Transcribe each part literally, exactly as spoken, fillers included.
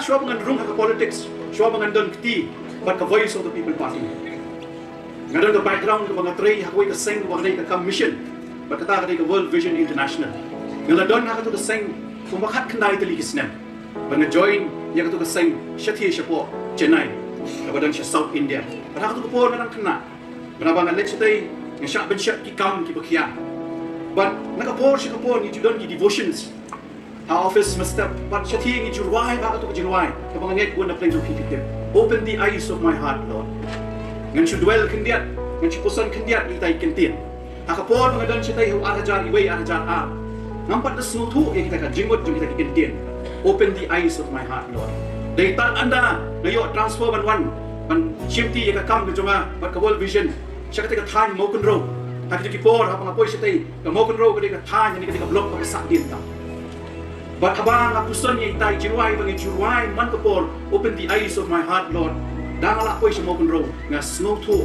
Shuwa ba ngan rung ha ka politics, shuwa ba ngan don kti bad ka Voice of the People Party, nga don ka background kaba nga trei ha kawei ka seng kaba ka dei ka kam mission, bad kata ka dei ka World Vision International. Nga la don ha katu ka seng kumba khatkhyndai tylli ki snem, bad nga join ïa katu ka seng shathie shapoh Chennai, kaba don sha South India. Bad ha katu ka por nga dang khynnah, bad haba nga leit shatei, nga shah ban shah ki kam kiba khia. Bad na ka por sha ka por ngi ju don ki devotions ha office mynstep, bad shathie ngi ju rwai bha katu ka jingrwai kaba nga ngeit bun na pdeng jong phi phi tip: Open the eyes of my heart, Lord. Ngan shu dwell khyndiat, ngan shu puson khyndiat ïa itai i kyntien. Ha ka por ba nga don shatei ha u ar hajar iwei, ar hajar ar, ngam pat da sngewthuh ïa kita ka jingmut jong kita ki kyntien: Open the eyes of my heart, Lord. Dei tad ynda nga ïoh transfer ban wan ban shimti ïa ka kam ka jong nga bad ka World Vision sha katei ka thaiñ Mawkynrew. Ha kito ki por haba nga poi shatei, ka Mawkynrew ka dei ka thaiñ ne ka dei ka block kaba sah dien tam. Bad haba nga puson ïa itai i jingrwai ba ngi ju rwai man ka por: Open the eyes of my heart, Lord, da nga lah poi sha Mawkynrew, nga sngewthuh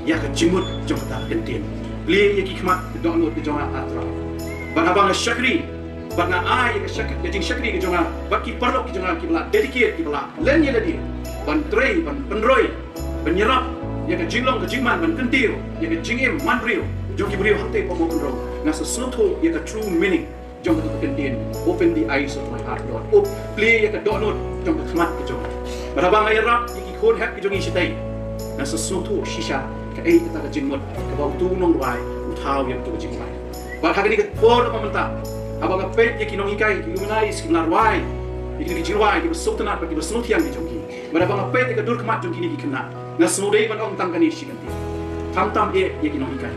ïa ka jingmut jong kata ka kyntien: Plie ïa ki khmat ka dohnud ka jong nga, A Trai. Bad haba nga shakri bad nga ai ïa ka shak-, ka jingshakri ka jong nga bad ki paralok ki jong nga kiba la dedicate, kiba la len ïa lade ban trei, ban pynroi, ban ïarap ïa ka jinglong ka jingman, ban kyntiew ïa ka jingim manbriew jong ki briew hangtei hapoh Mawkynrew, nga sa sngewthuh ïa ka true meaning jong kata ka kyntien: Open the eyes of my heart, Lord. Up, plie ïa ka dohnud jong ka khmat ka jong nga. Bad haba nga ïarap ïa ki khun hep ki jong ngi shatei, nga sa sngewthuh shisha kaei kata ka jingmut kaba utu u nongrwai u thaw ïa utu ka jingrwai. Bad ha kane ka por kaba mynta, haba nga peit ïa ki nonghikai, ki luminaries kiba la rwai ïa kine ki jingrwai kiba sngewtynnat bad kiba sngewthiang ki jong ki, bad haba nga peit ïa ka dur khmat jong kine ki khynnah, nga sngewdei ban ong tang kane shi kyntien: Khamtam eh ïa ki nonghikai.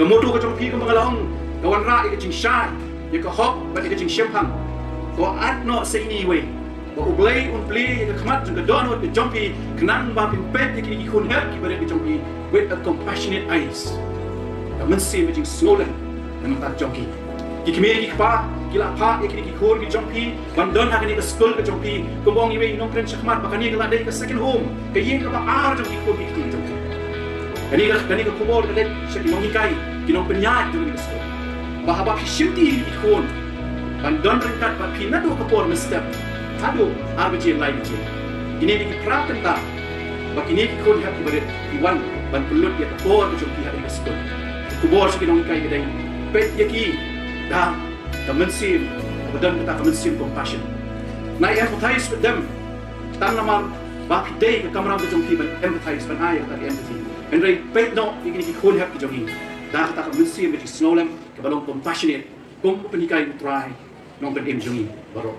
Ka motto ka jong phi, kumba nga la ong, ka wanrah ïa ka jingshai, ïa ka hok bad ïa ka jingshemphang. To act noh sa ine iwei, ba U Blei un plie ïa ka khmat jong ka dohnud ka jong phi, khnang ba phin peit ïa kine ki khun hep ki barit ka jong phi with a compassionate eyes, ka mynsiem ka jingsngewlem na ka bynta jong ki. Ki kmie ki kpa ki la phah ïa kine ki khun ki jong phi ban don ha kane ka skul ka jong phi. Kumba ong iwei i nongkren shakhmat ba kane ka la dei ka second home, ka ïing kaba ar jong ki khun ki kti jong phi. Kane ka, kane ka khubor ka dei sha ki nonghikai, ki nongpynïaid jong kane ka skul, ba haba phi shimti ïa ki khun ban don ryngkat bad phi naduh ka por mynstep haduh ar baje lai baje, kine ki phra kynta, ba kine ki khun hep ki barit ki wan ban pynlut ïa ka por ka jong ki ha kane ka skul. Ka khubor sha ki nonghikai ka dei: peit ïa ki da ka mynsiem kaba don kata ka mynsiem compassion. Nai empathize with them. Tang namar ba phi dei, ka kamram ka jong phi ban empathize, ban ai kata ka empathy. Hynrei peit noh ïa kine ki khun hep ki jong ngi da kata ka mynsiem ka jingsngewlem kaba long compassionate, kum u pynhikai U Trai, Nongpynim jong ngi baroh.